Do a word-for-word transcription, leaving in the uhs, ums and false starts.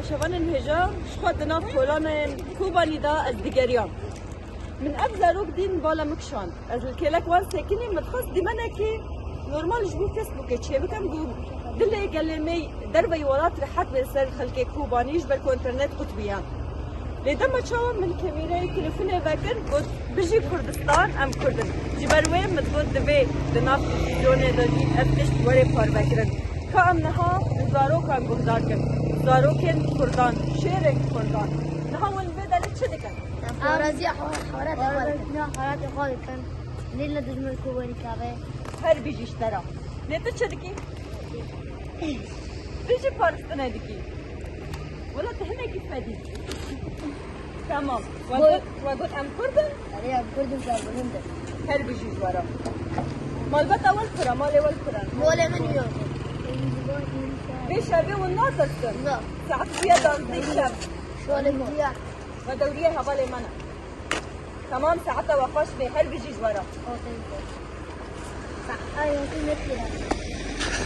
Şevanên hêja ji xwe di nav kolanên Kobanî de ez digeriyam. Min ev zarok dîn bala min kişand. Ez li kêlek wan sekinî, min dixwest dîmenekî normal ji bo Facebookê çêbikim, ku dilê gelê me derveyî welat rehet bê ser xelkê Kobanî, ji ber ku înternet qut bûye. Lê dema çawa min kemîreyê telefonê vekir, got, "Bijî Kurdistan, em Kurd in." Ji ber wê min got, divê di nav televîzyonê de jî ev tişt were parvekirin. Ka em niha di zarokan guhdar kin, zarokên Kurdan, şêrên Kurdan. Niha hûn li vê derê çi dikin? Em parêziya xwe, xebaratê xwe dikin. Xebaratê xwe dikin. Lê li dijmin Kobanî çav e. Her bijî ji te re. Lê tu çi dikî? Tu jî paristine dikî. Wela tu hinekî fedî. Tamam. We got, we got em Kurd in? Erê, em Kurd in, şerbilind in. Her bijî ji we re. Malbata we li kura, malê we li kura? Malê min yok. Vê şevê hûn natirsin? Na. Saet bûye duwazdeh şev. Şolê bûye. We dewriyê hevalê me ne. Tamam, saeta we xweş be, her bijî ji we re. Saeta yekê ne pîra.